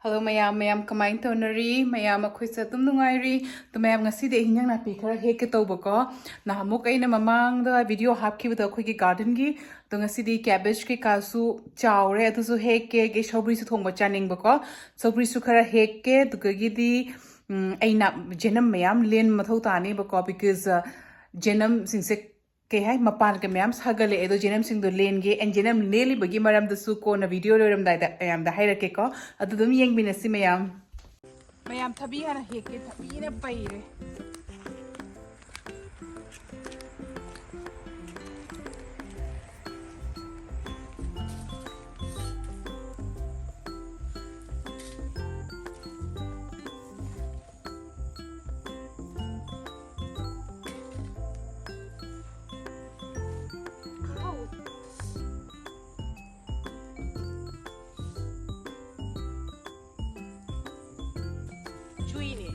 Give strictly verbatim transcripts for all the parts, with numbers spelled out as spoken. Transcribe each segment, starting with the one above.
Hello ꯃꯌꯥꯝ, ꯃꯌꯥꯝ ꯀꯃꯥꯏꯅ ꯇꯧꯅꯔꯤ? ꯃꯌꯥꯝ ꯑꯩꯈꯣꯏꯁꯨ ꯑꯗꯨꯝ ꯅꯨꯡꯉꯥꯏꯔꯤ꯫ ꯑꯗꯣ ꯃꯌꯥꯝ, ꯉꯁꯤꯗꯤ ꯑꯩ ꯍꯤꯟꯖꯥꯡ ꯅꯥꯄꯤ ꯈꯔ ꯍꯦꯛꯀꯦ ꯇꯧꯕꯀꯣ꯫ ꯅꯍꯥꯟꯃꯨꯛ ꯑꯩꯅ ꯃꯃꯥꯡꯗ ꯚꯤꯗꯤꯑꯣ ꯍꯥꯞꯈꯤꯕꯗꯣ ꯑꯩꯈꯣꯏꯒꯤ ꯒꯥꯔꯗꯦꯟꯒꯤ, ꯑꯗꯣ ꯉꯁꯤꯗꯤ ꯀꯦꯕꯦꯖ ꯀꯩꯀꯥꯁꯨ ꯆꯥꯎꯔꯦ, ꯑꯗꯨꯁꯨ ꯍꯦꯛꯀꯦ꯫ ꯑꯩ ꯁꯧꯒ꯭ꯔꯤꯁꯨ ꯊꯣꯡꯕ ꯆꯥꯅꯤꯡꯕꯀꯣ, ꯁꯧꯒ꯭ꯔꯤꯁꯨ ꯈꯔ ꯍꯦꯛꯀꯦ꯫ ꯑꯗꯨꯗꯒꯤꯗꯤ, ꯎꯝ, ꯑꯩꯅ ꯖꯦꯅꯝ ꯃꯌꯥꯝ ꯂꯦꯟ ꯃꯊꯧ ꯇꯥꯅꯦꯕꯀꯣ, because, ꯑ, ꯖꯦꯅꯝꯁꯤꯡꯁꯦ ꯀꯩ ꯍꯥꯏ, ꯃꯄꯥꯟꯒ ꯃꯌꯥꯝ ꯁꯥꯒꯠꯂꯛꯑꯦ꯫ ꯑꯗꯣ ꯖꯦꯅꯝꯁꯤꯡꯗꯣ ꯂꯦꯟꯒꯦ, and ꯖꯦꯅꯝ ꯂꯦꯜꯂꯤꯕꯒꯤ ꯃꯔꯝꯗꯁꯨ ꯀꯣꯟꯅ ꯚꯤꯗꯤꯑꯣ ꯂꯣꯏꯔꯝꯗꯥꯏꯗ ꯃꯌꯥꯝꯗ ꯍꯥꯏꯔꯛꯀꯦꯀꯣ꯫ ꯑꯗꯨ ꯑꯗꯨꯝ ꯌꯦꯡꯃꯤꯟꯅꯁꯤ ꯃꯌꯥꯝ꯫ ꯃꯌꯥꯝ, ꯊꯕꯤ ꯍꯥꯟꯅ ꯍꯦꯛꯀꯦ, ꯊꯕꯤꯅ ꯄꯩꯔꯦ꯫ ꯖꯨꯏꯅꯦ꯫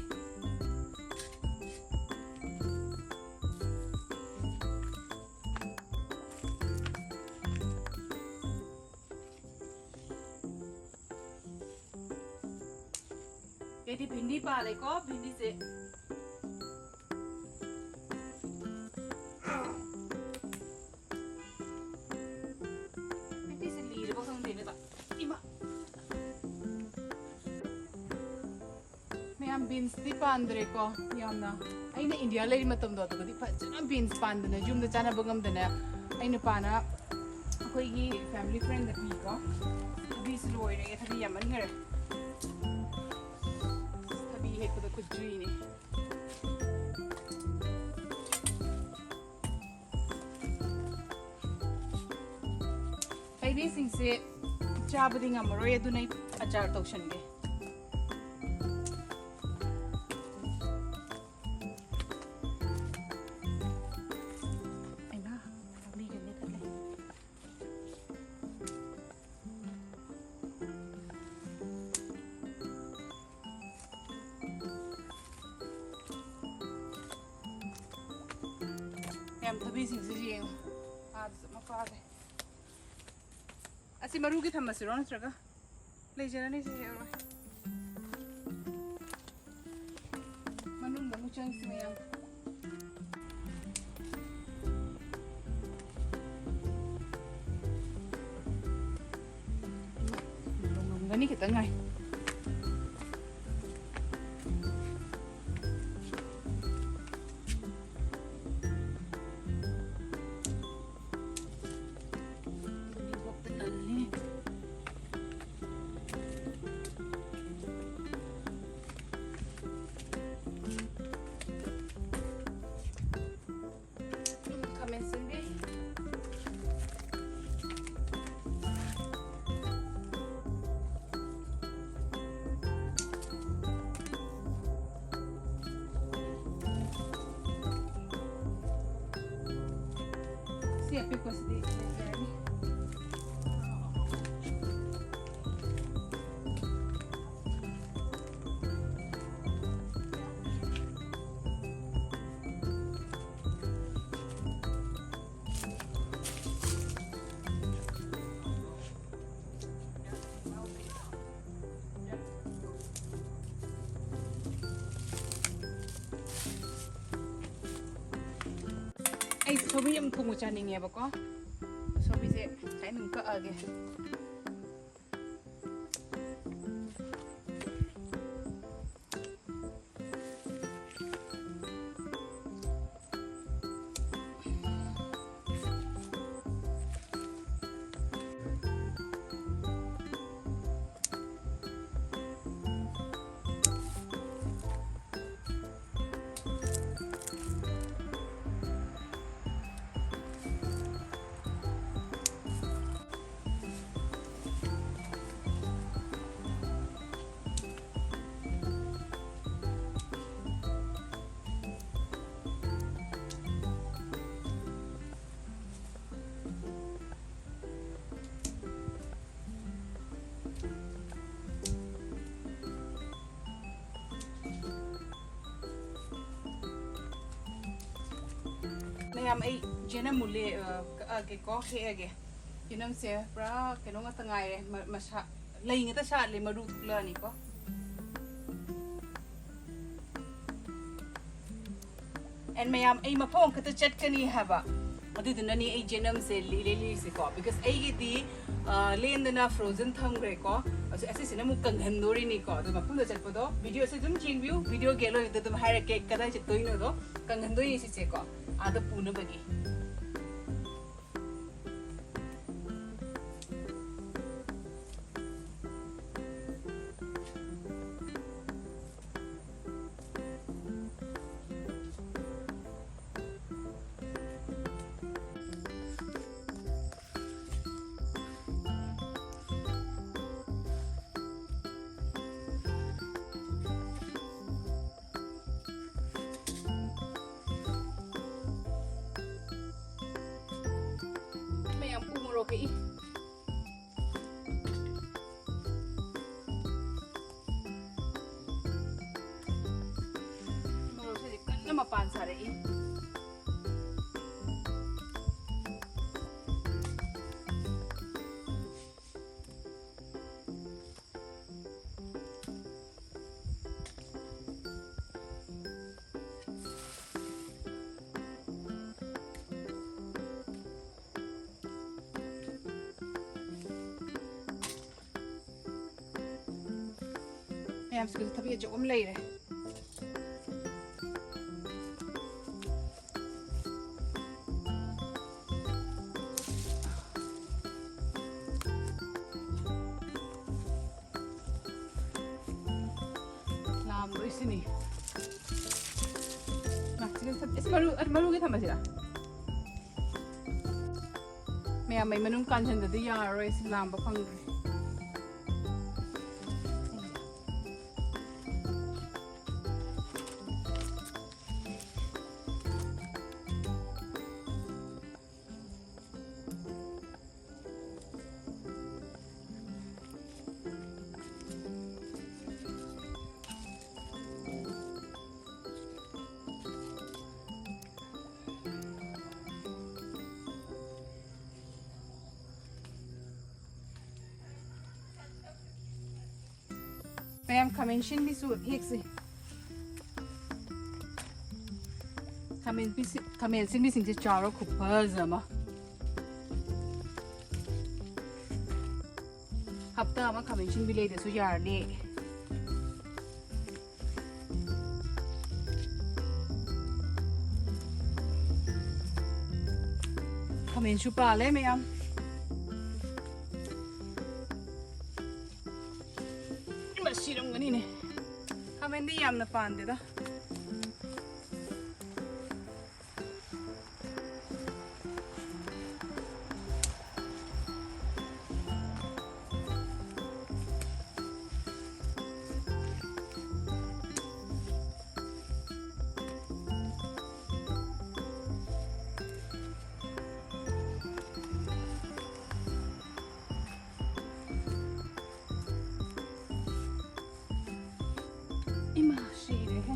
ꯑꯩꯗꯤ ꯚꯤꯟꯗꯤ ꯄꯥꯜꯂꯦꯀꯣ, ꯚꯤꯟꯗꯤꯁꯦ꯫ ꯚꯤꯟꯗꯤꯁꯦ ꯂꯤꯔꯕ ꯈꯪꯗꯦꯅꯦ ꯕ꯫ ꯏꯃꯥ! ꯃꯌꯥꯝ, ꯕꯤꯟꯁꯇꯤ ꯄꯥꯟꯗ꯭ꯔꯦꯀꯣ ꯌꯥꯝꯅ꯫ ꯑꯩꯅ ꯏꯟꯗꯤꯌꯥ ꯂꯩꯔꯤ ꯃꯇꯝꯗꯣ, ꯑꯗꯨꯒꯗꯤ ꯐꯖꯅ ꯕꯤꯟꯁ ꯄꯥꯟꯗꯅ, ꯌꯨꯝꯗ ꯆꯥꯅꯕ ꯉꯝꯗꯅ, ꯑꯩ ꯅꯨꯄꯥꯅ ꯑꯩꯈꯣꯏꯒꯤ ꯐꯦꯃꯤꯂꯤ ꯐ꯭ꯔꯦꯟꯗ ꯄꯤꯀꯣ꯫ ꯊꯕꯤꯁꯨ ꯂꯣꯏꯔꯦ, ꯊꯕꯤ ꯌꯥꯝꯃꯟꯈꯔꯦ꯫ ꯊꯕꯤ ꯍꯦꯛꯄꯗ ꯈꯨꯠ ꯖꯨꯏꯅꯦ꯫ ꯄꯩꯕꯤꯁꯤꯡꯁꯦ ꯆꯥꯕꯗꯤ ꯉꯝꯃꯔꯣꯏ, ꯑꯗꯨꯅ ꯑꯩ ꯑꯆꯥꯔ ꯇꯧꯁꯟꯒꯦ꯫ ꯑꯩꯃꯥ, ꯄꯥꯝꯕꯤꯒ ꯂꯦꯞꯈꯠꯂꯦ꯫ ꯌꯥꯝ ꯊꯕꯤꯁꯤꯡꯁꯤ ꯌꯦꯡꯉꯨ꯫ ꯑꯥꯗꯁꯨ ꯑꯃ ꯄꯥꯜꯂꯦ꯫ ꯑꯁꯤ ꯃꯔꯨꯒꯤ ꯊꯝꯃꯁꯤꯔꯣ ꯅꯠꯇ꯭ꯔꯒ? ꯂꯩꯖꯔꯅꯤ ꯁꯦ, ꯍꯦꯛꯑꯔꯣꯏ꯫ ꯃꯅꯨꯡꯗ ꯑꯃꯨꯛ ꯆꯪꯁꯤ ꯃꯌꯥꯝ꯫ ꯂꯣꯡꯉꯝꯒꯅꯤ ꯈꯤꯇꯪ ꯉꯥꯏ꯫ ꯈꯥꯃꯦꯟ ꯑꯁꯤꯟꯕꯤ꯫ ꯁꯤ ꯑꯄꯤꯛꯄꯁꯤꯗꯤ ꯂꯩꯖꯔꯅꯤ꯫ ꯑꯩ ꯁꯧꯒ꯭ꯔꯤ ꯑꯃ ꯊꯣꯡꯕ ꯆꯥꯅꯤꯡꯉꯦꯕꯀꯣ꯫ ꯁꯧꯒ꯭ꯔꯤꯁꯦ ꯉꯁꯥꯏ ꯑꯗꯨꯝ ꯀꯛꯑꯒꯦ꯫ ꯃꯌꯥꯝ, ꯑꯩ ꯖꯦꯅꯝ ꯃꯨꯂꯦ, ꯑ, ꯀꯛꯑꯒꯦꯀꯣ, ꯍꯦꯛꯑꯒꯦ꯫ ꯖꯦꯅꯝꯁꯦ ꯄꯨꯔꯥ ꯀꯩꯅꯣ ꯉꯥꯛꯇ ꯉꯥꯏꯔꯦ, ꯃ-, ꯃꯁꯥ ꯂꯩ ꯉꯥꯛꯇ ꯁꯥꯠꯂꯦ, ꯃꯔꯨ ꯊꯣꯛꯂꯛꯑꯅꯤꯀꯣ꯫ And ꯃꯌꯥꯝ, ꯑꯩ ꯃꯐꯝ ꯑꯃꯈꯛꯇ ꯆꯠꯀꯅꯤ ꯍꯥꯏꯕ, ꯑꯗꯨꯗꯨꯅꯅꯤ ꯑꯩ ꯖꯦꯅꯝꯁꯦ ꯂꯤ-, ꯂꯦꯜꯂꯤꯁꯦꯀꯣ, because ꯑꯩꯒꯤꯗꯤ, ꯑ, ꯂꯦꯟꯗꯅ frozen ꯊꯝꯈ꯭ꯔꯦꯀꯣ꯫ ꯑꯁꯤ, ꯑꯁꯤꯁꯤꯅ ꯑꯃꯨꯛ ꯀꯪꯍꯟꯗꯣꯔꯤꯅꯤꯀꯣ꯫ ꯑꯗꯣ ꯃꯐꯝꯗ ꯆꯠꯄꯗꯣ videoꯁꯦ ꯑꯗꯨꯝ ꯌꯦꯡꯕꯤꯌꯨ, videoꯒꯤ ꯑꯂꯣꯏꯕꯗ ꯑꯗꯨꯝ ꯍꯥꯏꯔꯛꯀꯦ ꯀꯗꯥꯏ ꯆꯠꯇꯣꯏꯅꯣꯗꯣ꯫ ꯀꯪꯍꯟꯗꯣꯏꯅꯤ ꯁꯤꯁꯦꯀꯣ, ꯑꯥꯗ ꯄꯨꯅꯕꯒꯤ꯫ ꯃꯌꯥꯝ ꯎ ꯃꯣꯔꯣꯛ ꯀꯛꯏ꯫ ꯃꯣꯔꯣꯛꯁꯤꯗꯤ ꯀꯟꯅ ꯃꯄꯥꯟ ꯁꯥꯔꯛꯏ꯫ ꯃꯌꯥꯝꯁꯤꯒꯁꯨ ꯊꯕꯤ ꯑꯆꯧꯕ ꯑꯃ ꯂꯩꯔꯦ꯫ ꯂꯥꯝꯗꯣꯏꯁꯤꯅꯤ꯫ ꯃꯥ, ꯁꯤꯒ ꯊꯝ-, ꯁꯤ ꯃꯔꯨ, ꯑ, ꯃꯔꯨꯒꯤ ꯊꯝꯃꯁꯤꯔꯥ? ꯃꯌꯥꯝ ꯃꯩ ꯃꯅꯨꯡ ꯀꯥꯟꯁꯤꯟꯗꯗꯤ ꯌꯥꯔꯔꯣꯏ, ꯁꯤ ꯂꯥꯝꯕ ꯐꯪꯗ꯭ꯔꯦ꯫ ꯃꯌꯥꯝ, ꯈꯥꯃꯦꯟ ꯁꯤꯟꯕꯤꯁꯨ ꯍꯦꯛꯁꯤ꯫ ꯈꯥꯃꯦꯟ ꯄꯤꯁꯤ-, ꯈꯥꯃꯦꯟ ꯁꯤꯟꯕꯤꯁꯤꯡꯁꯦ ꯆꯥꯎꯔ ꯈꯨꯐꯖ ꯑꯃ꯫ ꯍꯞꯇꯥ ꯑꯃ ꯈꯥꯃꯦꯟ ꯁꯤꯟꯕꯤ ꯂꯩꯗꯁꯨ ꯌꯥꯔꯅꯤ꯫ ꯈꯥꯃꯦꯟꯁꯨ ꯄꯥꯜꯂꯦ ꯃꯌꯥꯝ꯫ ꯏꯃꯥ, ꯁꯤꯔꯝꯒꯅꯤꯅꯦ꯫ ꯈꯥꯃꯦꯟꯗꯤ ꯌꯥꯝꯅ ꯄꯥꯟꯗꯦꯗ꯫ ꯏꯃꯥ, ꯁꯤꯔꯦꯍꯦ꯫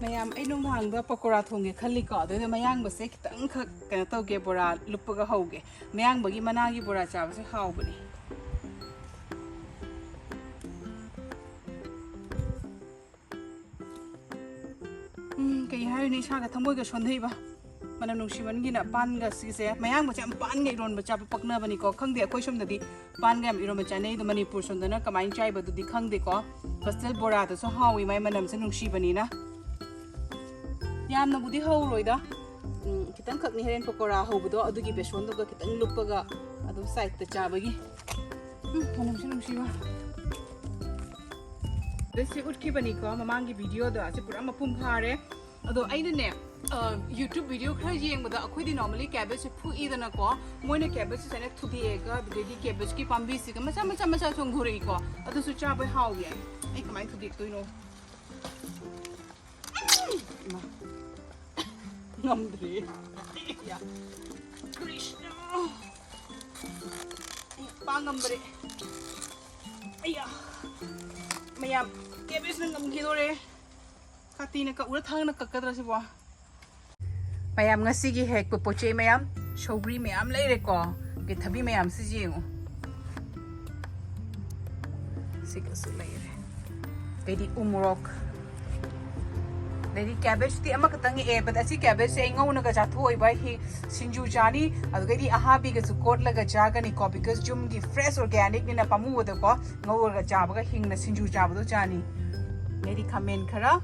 ꯃꯌꯥꯝ, ꯑꯩ ꯅꯨꯡꯗꯥꯡꯗ ꯄꯀꯣꯔꯥ ꯊꯣꯡꯒꯦ ꯈꯜꯂꯤꯀꯣ, ꯑꯗꯨꯗ ꯃꯌꯥꯡꯕꯁꯦ ꯈꯤꯇꯪꯈꯛ ꯀꯩꯅꯣ ꯇꯧꯒꯦ, ꯕꯣꯔꯥ ꯂꯨꯞꯄꯒ ꯍꯧꯒꯦ꯫ ꯃꯌꯥꯡꯕꯒꯤ ꯃꯅꯥꯒꯤ ꯕꯣꯔꯥ ꯆꯥꯕꯁꯦ ꯍꯥꯎꯕꯅꯦ꯫ ꯎꯝ, ꯀꯩ ꯍꯥꯏꯔꯨꯅꯤ, ꯏꯁꯥꯒ ꯊꯃꯣꯏꯒ ꯁꯣꯟꯊꯩꯕ꯫ ꯃꯅꯝ ꯅꯨꯡꯁꯤꯃꯟꯒꯤꯅ ꯄꯥꯟꯒ ꯁꯤꯁꯦ, ꯃꯌꯥꯡꯕꯁꯦ ꯌꯥꯝ ꯄꯥꯟꯒ ꯏꯔꯣꯟꯕ ꯆꯥꯕ ꯄꯛꯅꯕꯅꯤꯀꯣ꯫ ꯈꯪꯗꯦ, ꯑꯩꯈꯣꯏ ꯁꯣꯝꯗꯗꯤ ꯄꯥꯟꯒ ꯌꯥꯝ ꯏꯔꯣꯟꯕ ꯆꯥꯅꯩ, ꯑꯗꯣ ꯃꯅꯤꯄꯨꯔ ꯁꯣꯝꯗꯅ ꯀꯃꯥꯏꯅ ꯆꯥꯏꯕꯗꯨꯗꯤ ꯈꯪꯗꯦꯀꯣ꯫ ꯍꯣꯁꯇꯦꯜ ꯕꯣꯔꯥꯗꯁꯨ ꯍꯥꯎꯏ, ꯃꯥꯏ ꯃꯅꯝꯁꯦ ꯅꯨꯡꯁꯤꯕꯅꯤꯅ꯫ ꯌꯥꯝꯅꯕꯨꯗꯤ ꯍꯧꯔꯣꯏꯗ꯫ ꯎꯝ, ꯈꯤꯇꯪꯈꯛꯅꯤ ꯍꯣꯔꯦꯟ ꯄꯀꯣꯔꯥ ꯍꯧꯕꯗꯣ, ꯑꯗꯨꯒꯤ ꯕꯦꯁꯣꯟꯗꯨꯒ ꯈꯤꯇꯪ ꯂꯨꯞꯄꯒ ꯑꯗꯨꯝ ꯁꯥꯏꯗꯇ ꯆꯥꯕꯒꯤ꯫ ꯎꯝ, ꯃꯅꯝꯁꯨ ꯅꯨꯡꯁꯤꯕ꯫ ꯑꯗꯩ ꯁꯤ ꯎꯠꯈꯤꯕꯅꯤꯀꯣ ꯃꯃꯥꯡꯒꯤ ꯚꯤꯗꯤꯑꯣꯗꯣ, ꯑꯁꯤ ꯄꯨꯔꯥ ꯃꯄꯨꯡ ꯐꯥꯔꯦ꯫ ꯑꯗꯣ ꯑꯩꯅꯅꯦ, ꯑ, YouTube ꯚꯤꯗꯤꯑꯣ ꯈꯔ ꯌꯦꯡꯕꯗ ꯑꯩꯈꯣꯏꯗꯤ normally cabbage ꯁꯦ ꯐꯨꯛꯏꯗꯅꯀꯣ, ꯃꯣꯏꯅ cabbage ꯁꯦ ꯁꯨꯃꯥꯏꯅ ꯊꯨꯗꯦꯛꯑꯒ, ꯑꯗꯨꯗꯩꯗꯤ cabbage ꯀꯤ ꯄꯥꯝꯕꯤꯁꯤꯒ ꯃꯆꯥ ꯃꯆꯥ ꯃꯆꯥ ꯆꯣꯡꯊꯣꯔꯛꯏꯀꯣ, ꯑꯗꯨꯁꯨ ꯆꯥꯕ ꯍꯥꯎꯋꯦ꯫ ꯑꯩ ꯀꯃꯥꯏꯅ ꯊꯨꯗꯦꯛꯇꯣꯏꯅꯣ? ꯏꯃꯥ꯫ ꯉꯝꯗ꯭ꯔꯦ꯫ ꯀ꯭ꯔꯤꯁꯅ꯫ ꯄꯥ ꯉꯝꯗ꯭ꯔꯦ꯫ ꯑꯩꯌꯥ꯫ ꯃꯌꯥꯝ, cabbage ꯅ ꯉꯝꯈꯤꯗꯣꯔꯦ꯫ ꯀꯥꯇꯤꯅ ꯀꯛꯎꯔ ꯊꯥꯡꯅ ꯀꯛꯀꯗ꯭ꯔꯥ ꯁꯤꯕꯣ? ꯃꯌꯥꯝ, ꯉꯁꯤꯒꯤ ꯍꯦꯛꯄ ꯄꯣꯠ ꯆꯩ ꯃꯌꯥꯝ ꯁꯧꯒ꯭ꯔꯤ ꯃꯌꯥꯝ ꯂꯩꯔꯦꯀꯣ꯫ ꯑꯗꯩ ꯊꯕꯤ ꯃꯌꯥꯝꯁꯤ ꯌꯦꯡꯉꯨ꯫ ꯁꯤꯒꯁꯨ ꯂꯩꯔꯦ꯫ ꯑꯗꯩꯗꯤ ꯎꯃꯣꯔꯣꯛ꯫ ꯑꯗꯩꯗꯤ cabbage ꯇꯤ ꯑꯃꯈꯛꯇꯪ ꯍꯦꯛꯑꯦ, but ꯑꯁꯤ cabbage ꯁꯦ ꯑꯩ ꯉꯧꯅꯒ ꯆꯥꯊꯣꯛꯑꯣꯏꯕ꯫ ꯍꯤ-, ꯁꯤꯡꯖꯨ ꯆꯥꯅꯤ, ꯑꯗꯨꯗꯩꯗꯤ ꯑꯍꯥꯕꯤꯒꯁꯨ ꯀꯣꯠꯂꯒ ꯆꯥꯒꯅꯤꯀꯣ, because ꯌꯨꯝꯒꯤ fresh organic ꯅꯤꯅ ꯄꯥꯝꯃꯨꯕꯗꯀꯣ, ꯉꯧꯔꯒ ꯆꯥꯕꯒ ꯍꯤꯡꯅ ꯁꯤꯡꯖꯨ ꯆꯥꯕꯗꯣ ꯆꯥꯅꯤ꯫ ꯑꯗꯩꯗꯤ ꯈꯥꯃꯦꯟ ꯈꯔ,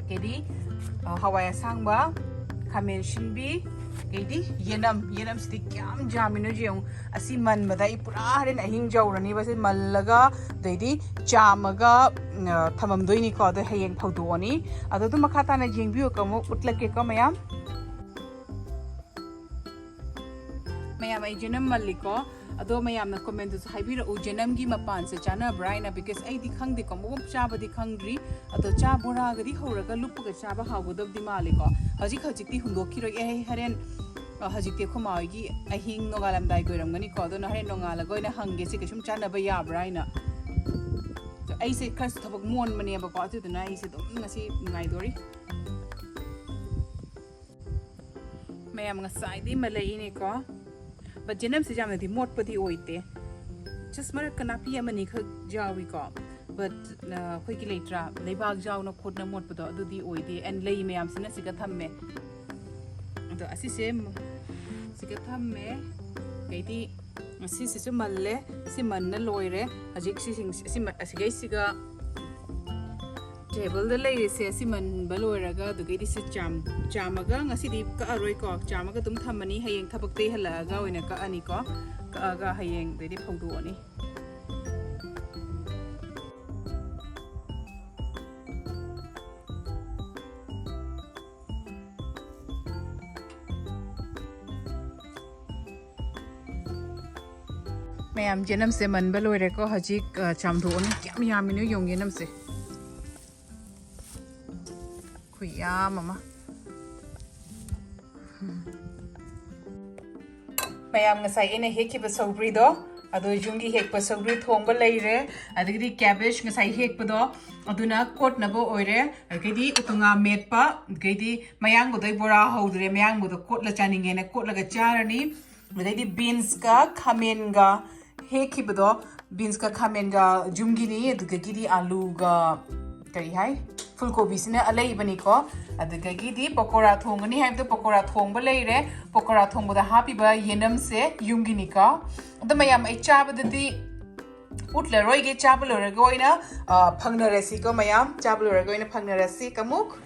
ꯑꯗꯩꯗꯤ, ꯑ, ꯍꯋꯥꯏ ꯑꯁꯥꯡꯕ, ꯈꯥꯃꯦꯟ ꯁꯤꯟꯕꯤ, ꯑꯗꯩꯗꯤ ꯌꯦꯅꯝ꯫ ꯌꯦꯅꯝꯁꯤꯗꯤ ꯀꯌꯥꯝ ꯌꯥꯝꯃꯤꯅꯣ ꯌꯦꯡꯉꯨ꯫ ꯑꯁꯤ ꯃꯟꯕꯗ ꯑꯩ ꯄꯨꯔꯥ ꯍꯣꯔꯦꯟ ꯑꯍꯤꯡ ꯌꯧꯔꯅꯤꯕ꯫ ꯁꯤ ꯃꯜꯂꯒ, ꯑꯗꯩꯗꯤ ꯆꯥꯝꯃꯒ, ꯎꯝ, ꯑ, ꯊꯝꯃꯝꯗꯣꯏꯅꯤꯀꯣ꯫ ꯑꯗꯣ ꯍꯌꯦꯡ ꯐꯧꯗꯣꯛꯑꯅꯤ꯫ ꯑꯗꯣ ꯑꯗꯨꯝ ꯃꯈꯥ ꯇꯥꯅ ꯌꯦꯡꯕꯤꯌꯨꯀꯣ, ꯑꯃꯨꯛ ꯎꯠꯂꯛꯀꯦꯀꯣ ꯃꯌꯥꯝ꯫ ꯃꯌꯥꯝ, ꯑꯩ ꯌꯦꯅꯝ ꯃꯜꯂꯤꯀꯣ꯫ ꯑꯗꯣ ꯃꯌꯥꯝꯅ comment ꯇꯁꯨ ꯍꯥꯏꯕꯤꯔꯛꯎ, ꯌꯦꯅꯝꯒꯤ ꯃꯄꯥꯟꯁꯦ ꯆꯥꯅꯕ꯭ꯔꯥ ꯍꯥꯏꯅ, because ꯑꯩꯗꯤ ꯈꯪꯗꯦꯀꯣ, ꯃꯑꯣꯡ ꯆꯥꯕꯗꯤ ꯈꯪꯗ꯭ꯔꯤ꯫ ꯑꯗꯣ ꯆꯥ ꯕꯣꯔꯥꯒꯗꯤ ꯍꯧꯔꯒ ꯂꯨꯞꯄꯒ ꯆꯥꯕ ꯍꯥꯎꯒꯗꯕꯗꯤ ꯃꯥꯜꯂꯤꯀꯣ꯫ ꯍꯧꯖꯤꯛ ꯍꯧꯖꯤꯛꯇꯤ ꯍꯨꯟꯗꯣꯛꯈꯤꯔꯣꯏ꯫ ꯑꯦ, ꯍꯣꯔꯦꯟ, ꯑ, ꯍꯧꯖꯤꯛꯇꯤ ꯑꯩꯈꯣꯏ ꯃꯥ ꯍꯣꯏꯒꯤ ꯑꯍꯤꯡ ꯅꯣꯡꯉꯥꯜꯂꯝꯗꯥꯏꯒꯤ ꯑꯣꯏꯔꯝꯒꯅꯤꯀꯣ꯫ ꯑꯗꯨꯅ ꯍꯣꯔꯦꯟ ꯅꯣꯡꯉꯥꯜꯂꯒ ꯑꯣꯏꯅ ꯍꯪꯒꯦ, ꯁꯤ ꯀꯩꯁꯨꯝ ꯆꯥꯅꯕ ꯌꯥꯕ꯭ꯔꯥ ꯍꯥꯏꯅ꯫ ꯑꯗꯣ ꯑꯩꯁꯦ ꯈꯔꯁꯨ ꯊꯕꯛ ꯃꯣꯟꯕꯅꯦꯕꯀꯣ, ꯑꯗꯨꯗꯨꯅ ꯑꯩꯁꯦ ꯑꯗꯨꯝ ꯉꯁꯤ ꯉꯥꯏꯗꯣꯔꯤ꯫ ꯃꯌꯥꯝ, ꯉꯁꯥꯏꯗꯤ ꯃꯜꯂꯛꯏꯅꯦꯀꯣ꯫ But ꯌꯦꯅꯝꯁꯦ ꯌꯥꯝꯅꯗꯤ ꯃꯣꯠꯄꯗꯤ ꯑꯣꯏꯗꯦ꯫ Just ꯃꯔꯛꯇ ꯅꯥꯄꯤ ꯑꯃꯅꯤ ꯈꯛ ꯌꯥꯎꯏꯀꯣ꯫ But, ꯑ, ꯑꯩꯈꯣꯏꯒꯤ ꯂꯩꯇ꯭ꯔꯥ, ꯂꯩꯕꯥꯛ ꯌꯥꯎꯅ ꯈꯣꯠꯅ ꯃꯣꯠꯄꯗꯣ, ꯑꯗꯨꯗꯤ ꯑꯣꯏꯗꯦ꯫ And ꯂꯩ ꯃꯌꯥꯝꯁꯤꯅ ꯁꯤꯒ ꯊꯝꯃꯦ꯫ ꯑꯗꯣ ꯑꯁꯤꯁꯦ ꯃ-, ꯁꯤꯒ ꯊꯝꯃꯦ꯫ ꯑꯗꯩꯗꯤ ꯑꯁꯤꯁꯤꯁꯨ ꯃꯜꯂꯦ꯫ ꯁꯤ ꯃꯟꯅ ꯂꯣꯏꯔꯦ꯫ ꯍꯧꯖꯤꯛ ꯁꯤꯁꯤꯡ-, ꯁꯤ ꯃ-, ꯑꯁꯤꯒꯩꯁꯤꯒ table ꯗ ꯂꯩꯔꯤꯁꯦ ꯑꯁꯤ ꯃꯟꯕ ꯂꯣꯏꯔꯒ, ꯑꯗꯨꯗꯒꯤꯗꯤ ꯁꯤ ꯆꯥꯝ-, ꯆꯥꯝꯃꯒ ꯉꯁꯤꯗꯤ ꯀꯛꯑꯔꯣꯏꯀꯣ꯫ ꯆꯥꯝꯃꯒ ꯑꯗꯨꯝ ꯊꯝꯃꯅꯤ꯫ ꯍꯌꯦꯡ ꯊꯕꯛꯇꯩ ꯍꯜꯂꯛꯑꯒ ꯑꯣꯏꯅ ꯀꯛꯑꯅꯤꯀꯣ꯫ ꯀꯛꯑꯒ ꯍꯌꯦꯡꯗꯩꯗꯤ ꯐꯧꯗꯣꯛꯑꯅꯤ꯫ ꯃꯌꯥꯝ, ꯌꯦꯅꯝꯁꯦ ꯃꯟꯕ ꯂꯣꯏꯔꯦꯀꯣ꯫ ꯍꯧꯖꯤꯛ, ꯑ, ꯆꯥꯝꯊꯣꯛꯑꯅꯤ꯫ ꯀꯌꯥꯝ ꯌꯥꯝꯃꯤꯅꯣ ꯌꯦꯡꯉꯨ ꯌꯦꯅꯝꯁꯦ꯫ ꯈꯨꯌꯥꯝ ꯑꯃ꯫ ꯃꯌꯥꯝ, ꯉꯁꯥꯏ ꯑꯩꯅ ꯍꯦꯛꯈꯤꯕ ꯁꯧꯒ꯭ꯔꯤꯗꯣ ꯑꯗꯣ ꯌꯨꯝꯒꯤ ꯍꯦꯛꯄ ꯁꯧꯒ꯭ꯔꯤ ꯊꯣꯡꯕ ꯂꯩꯔꯦ, ꯑꯗꯒꯤꯗꯤ cabbage ꯉꯁꯥꯏ ꯍꯦꯛꯄꯗꯣ ꯑꯗꯨꯅ ꯀꯣꯠꯅꯕ ꯑꯣꯏꯔꯦ, ꯑꯗꯒꯤꯗꯤ ꯎꯇꯨꯉꯥ ꯃꯦꯠꯄ, ꯑꯗꯒꯤꯗꯤ ꯃꯌꯥꯡꯕꯗꯣ ꯑꯩ ꯕꯣꯔꯥ ꯍꯧꯗ꯭ꯔꯦ, ꯃꯌꯥꯡꯕꯗꯣ ꯀꯣꯠꯂ ꯆꯥꯅꯤꯡꯉꯦꯅ ꯀꯣꯠꯂꯒ ꯆꯥꯔꯅꯤ꯫ ꯑꯗꯩꯗꯤ beansꯀ ꯈꯥꯃꯦꯟꯒ ꯍꯦꯛꯈꯤꯕꯗꯣ, beansꯀ ꯈꯥꯃꯦꯟꯒ ꯌꯨꯝꯒꯤꯅꯤ, ꯑꯗꯨꯗꯒꯤꯗꯤ ꯑꯂꯨꯒ ꯀꯔꯤ ꯍꯥꯏ, ꯐꯨꯜ ꯀꯣꯕꯤꯁꯤꯅ ꯑꯂꯩꯕꯅꯤꯀꯣ꯫ ꯑꯗꯨꯗꯒꯤꯗꯤ ꯄꯀꯣꯔꯥ ꯊꯣꯡꯒꯅꯤ ꯍꯥꯏꯕꯗꯣ ꯄꯀꯣꯔꯥ ꯊꯣꯡꯕ ꯂꯩꯔꯦ꯫ ꯄꯀꯣꯔꯥ ꯊꯣꯡꯕꯗ ꯍꯥꯞꯄꯤꯕ ꯌꯦꯅꯝꯁꯦ ꯌꯨꯝꯒꯤꯅꯤꯀꯣ꯫ ꯑꯗꯣ ꯃꯌꯥꯝ ꯑꯩ ꯆꯥꯕꯗꯗꯤ ꯎꯠꯂꯔꯣꯏꯒꯦ, ꯆꯥꯕ ꯂꯣꯏꯔꯒ ꯑꯣꯏꯅ ꯑ, ꯐꯪꯅꯔꯁꯤꯀꯣ ꯃꯌꯥꯝ, ꯆꯥꯕ ꯂꯣꯏꯔꯒ ꯑꯣꯏꯅ ꯐꯪꯅꯔꯁꯤ꯫ ꯀꯃꯨꯛ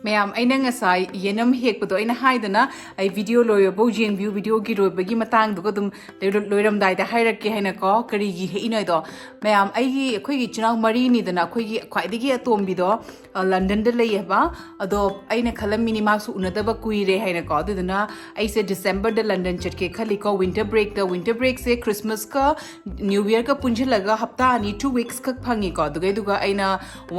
ꯃꯌꯥꯝ, ꯑꯩꯅ ꯉꯁꯥꯏ ꯌꯦꯅꯝ ꯍꯦꯛꯄꯗꯣ ꯑꯩꯅ ꯍꯥꯏꯗꯅ, ꯑꯩ video ꯂꯣꯏꯔꯐꯥꯎ ꯌꯦꯡꯕꯤꯌꯨ, videoꯒꯤ ꯂꯣꯏꯕꯒꯤ ꯃꯇꯥꯡꯗꯨꯒ ꯑꯗꯨꯝ ꯂꯣꯏꯔ-, ꯂꯣꯏꯔꯝꯗꯥꯏꯗ ꯍꯥꯏꯔꯛꯀꯦ ꯍꯥꯏꯅꯀꯣ꯫ ꯀꯔꯤꯒꯤ ꯍꯦꯛꯏꯅꯣ ꯍꯥꯏꯗꯣ, ꯃꯌꯥꯝ, ꯑꯩꯒꯤ, ꯑꯩꯈꯣꯏꯒꯤ ꯏꯆꯤꯟ ꯏꯅꯥꯎ ꯃꯔꯤꯅꯤꯗꯅ, ꯑꯩꯈꯣꯏꯒꯤ ꯈ꯭ꯋꯥꯏꯗꯒꯤ ꯑꯇꯣꯝꯕꯤꯗꯣ ꯑ, ꯂꯟꯗꯟꯗ ꯂꯩꯌꯦꯕ꯫ ꯑꯗꯣ ꯑꯩꯅ ꯈꯜꯂꯝꯃꯤꯅꯤ ꯃꯥꯁꯨ ꯎꯅꯗꯕ ꯀꯨꯏꯔꯦ ꯍꯥꯏꯅꯀꯣ꯫ ꯑꯗꯨꯗꯨꯅ ꯑꯩꯁꯦ ꯗꯤꯁꯦꯝꯕꯔꯗ ꯂꯟꯗꯟ ꯆꯠꯀꯦ ꯈꯜꯂꯤꯀꯣ, winter breakꯇ꯫ Winter breakꯁꯦ Christmasꯀ New Yearꯒ ꯄꯨꯟꯁꯤꯜꯂꯒ ꯍꯞꯇꯥ ꯑꯅꯤ, two weeks ꯈꯛ ꯐꯪꯉꯤꯀꯣ꯫ ꯑꯗꯨꯒꯩꯗꯨꯒ ꯑꯩꯅ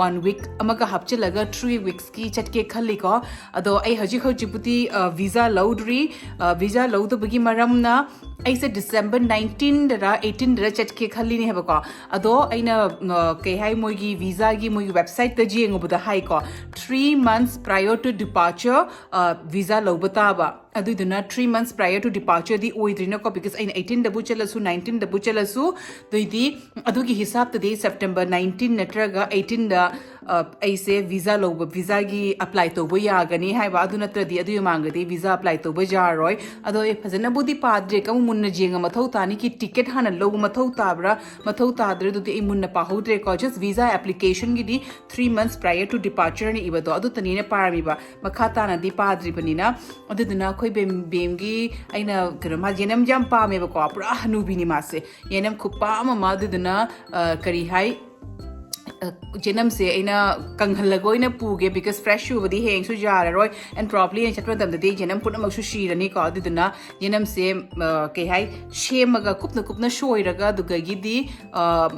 one week ꯑꯃꯒ ꯍꯥꯞꯆꯤꯜꯂꯒ three weeksꯀꯤ ꯆꯠꯀꯦ ꯈꯜꯂꯤꯀꯣ꯫ ꯑꯗꯣ ꯑꯩ ꯍꯧꯖꯤꯛ ꯍꯧꯖꯤꯛꯄꯨꯗꯤ, ꯑ, visa ꯂꯧꯗ꯭ꯔꯤ꯫ ꯑ, visa ꯂꯧꯗꯕꯒꯤ ꯃꯔꯝꯅ ꯑꯩꯁꯦ ꯗꯤꯁꯦꯝꯕꯔ nineteenꯗꯔ eighteenꯗꯔ ꯆꯠꯀꯦ ꯈꯜꯂꯤꯅꯦ ꯍꯥꯏꯕꯀꯣ꯫ ꯑꯗꯣ ꯑꯩꯅ, ꯑ, ꯀꯩ ꯍꯥꯏ, ꯃꯣꯏꯒꯤ visaꯒꯤ ꯃꯣꯏꯒꯤ websiteꯇ ꯌꯦꯡꯉꯨꯕꯗ ꯍꯥꯏꯀꯣ, three months prior to departure, ꯑ, visa ꯂꯧꯕ ꯇꯥꯕ꯫ ꯑꯗꯨꯗꯨꯅ three months prior to departureꯗꯤ ꯑꯣꯏꯗ꯭ꯔꯤꯅꯀꯣ, because ꯑꯩꯅ eighteenꯗꯕꯨ ꯆꯠꯂꯁꯨ, nineteenꯗꯕꯨ ꯆꯠꯂꯁꯨ, ꯑꯗꯨꯏꯗꯤ ꯑꯗꯨꯒꯤ ꯍꯤꯁꯥꯞꯇꯗꯤ September nineteen ꯅꯠꯇ꯭ꯔꯒ eighteenꯗ, ꯑ, ꯑꯩꯁꯦ visa ꯂꯧꯕ, visaꯒꯤ apply ꯇꯧꯕ ꯌꯥꯒꯅꯤ ꯍꯥꯏꯕ꯫ ꯑꯗꯨ ꯅꯠꯇ꯭ꯔꯗꯤ ꯑꯗꯨꯒꯤ ꯃꯃꯥꯡꯗꯗꯤ visa apply ꯇꯧꯕ ꯌꯥꯔꯣꯏ꯫ ꯑꯗꯣ ꯑꯩ ꯐꯖꯅꯕꯨꯗꯤ ꯄꯥꯗ꯭ꯔꯦ, ꯑꯃꯨꯛ ꯃꯨꯟꯅ ꯌꯦꯡꯉ ꯃꯊꯧ ꯇꯥꯅꯤ꯫ ꯀꯤ ticket ꯍꯥꯟꯅ ꯂꯧꯕ ꯃꯊꯧ ꯇꯥꯕ꯭ꯔꯥ, ꯃꯊꯧ ꯇꯥꯗ꯭ꯔꯦ, ꯑꯗꯨꯗꯤ ꯑꯩ ꯃꯨꯟꯅ ꯄꯥꯍꯧꯗ꯭ꯔꯦꯀꯣ꯫ Just visa applicationꯒꯤꯗꯤ three months prior to departureꯅ ꯏꯕꯗꯣ ꯑꯗꯨꯇꯅꯤꯅ ꯄꯥꯔꯝꯃꯤꯕ, ꯃꯈꯥ ꯇꯥꯅꯗꯤ ꯄꯥꯗ꯭ꯔꯤꯕꯅꯤꯅ꯫ ꯑꯗꯨꯗꯨꯅ ꯑꯩꯈꯣꯏ ꯕꯦꯝ, ꯕꯦꯝꯒꯤ ꯑꯩꯅ ꯀꯩꯅꯣ, ꯃꯥ ꯌꯦꯅꯝ ꯌꯥꯝ ꯄꯥꯝꯃꯦꯕꯀꯣ, ꯄꯨꯔꯥ ꯍꯅꯨꯕꯤꯅꯤ ꯃꯥꯁꯦ, ꯌꯦꯅꯝ ꯈꯨꯄꯥꯝ ꯑꯃ꯫ ꯑꯗꯨꯗꯨꯅ, ꯑ, ꯀꯔꯤ ꯍꯥꯏ, ꯑ, ꯌꯦꯅꯝꯁꯦ ꯑꯩꯅ ꯀꯪꯍꯜꯂꯒ ꯑꯣꯏꯅ ꯄꯨꯒꯦ, because fresh ꯁꯨꯕꯗꯤ ꯍꯌꯦꯡꯁꯨ ꯌꯥꯔꯔꯣꯏ, and probably ꯑꯩꯅ ꯆꯠꯄ ꯃꯇꯝꯗꯗꯤ ꯌꯦꯅꯝ ꯄꯨꯝꯅꯃꯛꯁꯨ ꯁꯤꯔꯅꯤꯀꯣ꯫ ꯑꯗꯨꯗꯨꯅ ꯌꯦꯅꯝꯁꯦ, ꯑ, ꯀꯩ ꯍꯥꯏ, ꯁꯦꯝꯃꯒ ꯀꯨꯞꯅ ꯀꯨꯞꯅ ꯁꯣꯏꯔꯒ, ꯑꯗꯨꯗꯒꯤꯗꯤ, ꯑ,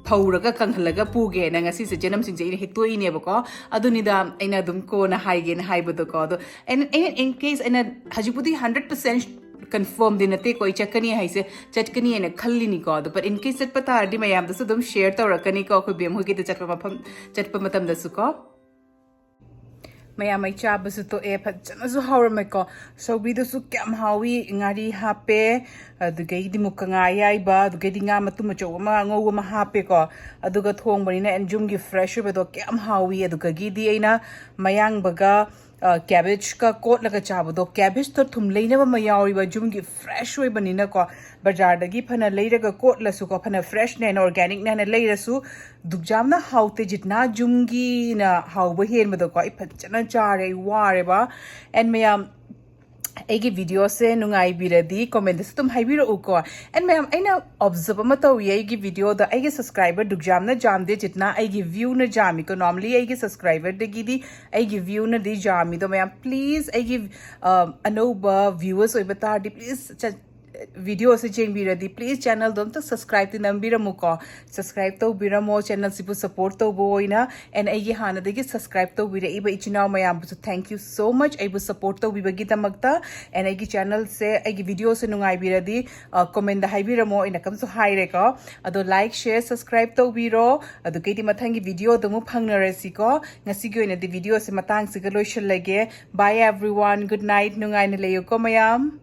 ꯐꯧꯔꯒ ꯀꯪꯍꯜꯂꯒ ꯄꯨꯒꯦꯅ ꯉꯁꯤꯁꯦ ꯌꯦꯅꯝꯁꯤꯡꯁꯦ ꯑꯩꯅ ꯍꯦꯛꯇꯣꯛꯏꯅꯦꯕꯀꯣ꯫ ꯑꯗꯨꯅꯤꯗ ꯑꯩꯅ ꯑꯗꯨꯝ ꯀꯣꯟꯅ ꯍꯥꯏꯒꯦꯅ ꯍꯥꯏꯕꯗꯣꯀꯣ꯫ ꯑꯗꯣ ꯑꯩꯅ, ꯑꯩꯅ in case ꯑꯩꯅ ꯍꯧꯖꯤꯛꯄꯨꯗꯤ hundred percent ꯀꯟꯐꯔꯝꯗꯤ ꯅꯠꯇꯦꯀꯣ ꯑꯩ ꯆꯠꯀꯅꯤ ꯍꯥꯏꯁꯦ꯫ ꯆꯠꯀꯅꯤ ꯍꯥꯏꯅ ꯈꯜꯂꯤꯅꯤꯀꯣ꯫ ꯑꯗꯣ but in case ꯆꯠꯄ ꯇꯥꯔꯗꯤ ꯃꯌꯥꯝꯗꯁꯨ ꯑꯗꯨꯝ ꯁꯤꯌꯔ ꯇꯧꯔꯛꯀꯅꯤꯀꯣ ꯑꯩꯈꯣꯏ ꯕꯦꯝ ꯍꯣꯏꯒꯤꯗ ꯆꯠꯄ ꯃꯐꯝ, ꯆꯠꯄ ꯃꯇꯝꯗꯁꯨ ꯀꯣ꯫ ꯃꯌꯥꯝ ꯑꯩ ꯆꯥꯕꯁꯨ ꯇꯣꯛꯑꯦ, ꯐꯖꯅꯁꯨ ꯍꯥꯎꯔꯝꯃꯦꯀꯣ꯫ ꯁꯧꯒ꯭ꯔꯤꯗꯨꯁꯨ ꯀꯌꯥꯝ ꯍꯥꯎꯏ, ꯉꯥꯔꯤ ꯍꯥꯞꯄꯦ, ꯑꯗꯨꯗꯒꯤꯗꯤ ꯃꯨꯛꯀ ꯉꯥ ꯑꯌꯥꯏꯕ, ꯑꯗꯨꯗꯒꯤꯗꯤ ꯉꯥ ꯃꯇꯨꯝ ꯑꯆꯧꯕ ꯑꯃ ꯑꯉꯧꯕ ꯑꯃ ꯍꯥꯞꯄꯦꯀꯣ꯫ ꯑꯗꯨꯒ ꯊꯣꯡꯕꯅꯤꯅ ꯑꯦꯟ ꯌꯨꯝꯒꯤ ꯐ꯭ꯔꯦꯁ ꯑꯣꯏꯕꯗꯣ ꯀꯌꯥꯝ ꯍꯥꯎꯏ꯫ ꯑꯗꯨꯗꯒꯤꯗꯤ ꯑꯩꯅ ꯃꯌꯥꯡꯕꯒ ꯀꯦꯕꯦꯖꯀ ꯀꯣꯠꯂꯒ ꯆꯥꯕꯗꯣ, ꯀꯦꯕꯦꯖꯇꯣ ꯊꯨꯝ ꯂꯩꯅꯕ ꯑꯃ ꯌꯥꯎꯔꯤꯕ, ꯌꯨꯝꯒꯤ ꯐ꯭ꯔꯦꯁ ꯑꯣꯏꯕꯅꯤꯅꯀꯣ꯫ ꯕꯖꯥꯔꯗꯒꯤ ꯐꯅ ꯂꯩꯔꯒ ꯀꯣꯠꯂꯁꯨꯀꯣ, ꯐꯅ ꯐ꯭ꯔꯦꯁꯅꯦꯅ ꯑꯣꯔꯒꯥꯅꯤꯛꯅꯦꯅ ꯂꯩꯔꯁꯨ, ꯗꯨꯛꯖꯥꯝꯅ ꯍꯥꯎꯇꯦ ꯖꯤꯠꯅꯥ, ꯌꯨꯝꯒꯤꯅ ꯍꯥꯎꯕ ꯍꯦꯟꯕꯗꯣꯀꯣ꯫ ꯑꯩ ꯐꯖꯅ ꯆꯥꯔꯦ, ꯑꯩ ꯋꯥꯔꯦꯕ꯫ ꯑꯦꯟ ꯃꯌꯥꯝ, ꯑꯩꯒꯤ ꯚꯤꯗꯤꯑꯣꯁꯦ ꯅꯨꯡꯉꯥꯏꯕꯤꯔꯗꯤ ꯀꯣꯃꯦꯟꯗꯁꯨ ꯑꯗꯨꯝ ꯍꯥꯏꯕꯤꯔꯛꯎꯀꯣ꯫ ꯑꯦꯟ ꯃꯌꯥꯝ, ꯑꯩꯅ ꯑꯣꯕꯖꯔꯕ ꯑꯃ ꯇꯧꯏ ꯑꯩꯒꯤ ꯚꯤꯗꯤꯑꯣꯗ, ꯑꯩꯒꯤ ꯁꯕꯁꯀ꯭ꯔꯥꯏꯕꯔ ꯗꯨꯛꯖꯥꯝꯅ ꯖꯥꯝꯗꯦ ꯖꯤꯠꯅꯥ, ꯑꯩꯒꯤ ꯚ꯭ꯌꯨꯅ ꯖꯥꯝꯃꯤꯀꯣ꯫ ꯅꯣꯔꯃꯦꯂꯤ ꯑꯩꯒꯤ ꯁꯕꯁꯀ꯭ꯔꯥꯏꯕꯔꯗꯒꯤꯗꯤ ꯑꯩꯒꯤ ꯚ꯭ꯌꯨꯅꯗꯤ ꯖꯥꯝꯃꯤꯗꯣ꯫ ꯃꯌꯥꯝ, ꯄ꯭ꯂꯤꯖ, ꯑꯩꯒꯤ ꯑ, ꯑꯅꯧꯕ ꯚ꯭ꯌꯨꯋꯔꯁ ꯑꯣꯏꯕ ꯇꯥꯔꯗꯤ ꯄ꯭ꯂꯤꯖ ꯚꯤꯗꯤꯑꯣꯁꯦ ꯌꯦꯡꯕꯤꯔꯗꯤ ꯄ꯭ꯂꯤꯖ ꯆꯦꯅꯦꯜꯗꯣ ꯑꯝꯇ ꯁꯕꯁꯀ꯭ꯔꯥꯏꯕꯇꯤ ꯅꯝꯕꯤꯔꯝꯃꯨꯀꯣ꯫ ꯁꯕꯁꯀ꯭ꯔꯥꯏꯕ ꯇꯧꯕꯤꯔꯝꯃꯣ ꯆꯦꯅꯦꯜꯁꯤꯕꯨ ꯁꯄꯣꯔꯠ ꯇꯧꯕ ꯑꯣꯏꯅ꯫ ꯑꯦꯟ ꯑꯩꯒꯤ ꯍꯥꯟꯅꯗꯒꯤ ꯁꯕꯁꯀ꯭ꯔꯥꯏꯕ ꯇꯧꯕꯤꯔꯛꯏꯕ ꯏꯆꯤꯟ ꯏꯅꯥꯎ ꯃꯌꯥꯝꯕꯨꯁꯨ thank you so much ꯑꯩꯕꯨ ꯁꯄꯣꯔꯠ ꯇꯧꯕꯤꯕꯒꯤꯗꯃꯛꯇ꯫ ꯑꯦꯟ ꯑꯩꯒꯤ ꯆꯦꯅꯦꯜꯁꯦ, ꯑꯩꯒꯤ ꯚꯤꯗꯤꯑꯣꯁꯦ ꯅꯨꯡꯉꯥꯏꯕꯤꯔꯗꯤ ꯀꯣꯃꯦꯟꯗ ꯍꯥꯏꯕꯤꯔꯝꯃꯣ, ꯑꯩꯅ ꯀꯝꯁꯨ ꯍꯥꯏꯔꯦꯀꯣ꯫ ꯑꯗꯣ ꯂꯥꯏꯛ, ꯁꯤꯌꯔ, ꯁꯕꯁꯀ꯭ꯔꯥꯏꯕ ꯇꯧꯕꯤꯔꯣ꯫ ꯑꯗꯨꯒꯩꯗꯤ ꯃꯊꯪꯒꯤ ꯚꯤꯗꯤꯑꯣꯗ ꯑꯃꯨꯛ ꯐꯪꯅꯔꯁꯤꯀꯣ꯫ ꯉꯁꯤꯒꯤ ꯑꯣꯏꯅꯗꯤ ꯚꯤꯗꯤꯑꯣꯁꯦ ꯃꯇꯥꯡꯁꯤꯒ ꯂꯣꯏꯁꯤꯜꯂꯒꯦ꯫ Bye everyone, good night, ꯅꯨꯡꯉꯥꯏꯅ ꯂꯩꯌꯨꯀꯣ ꯃꯌꯥꯝ꯫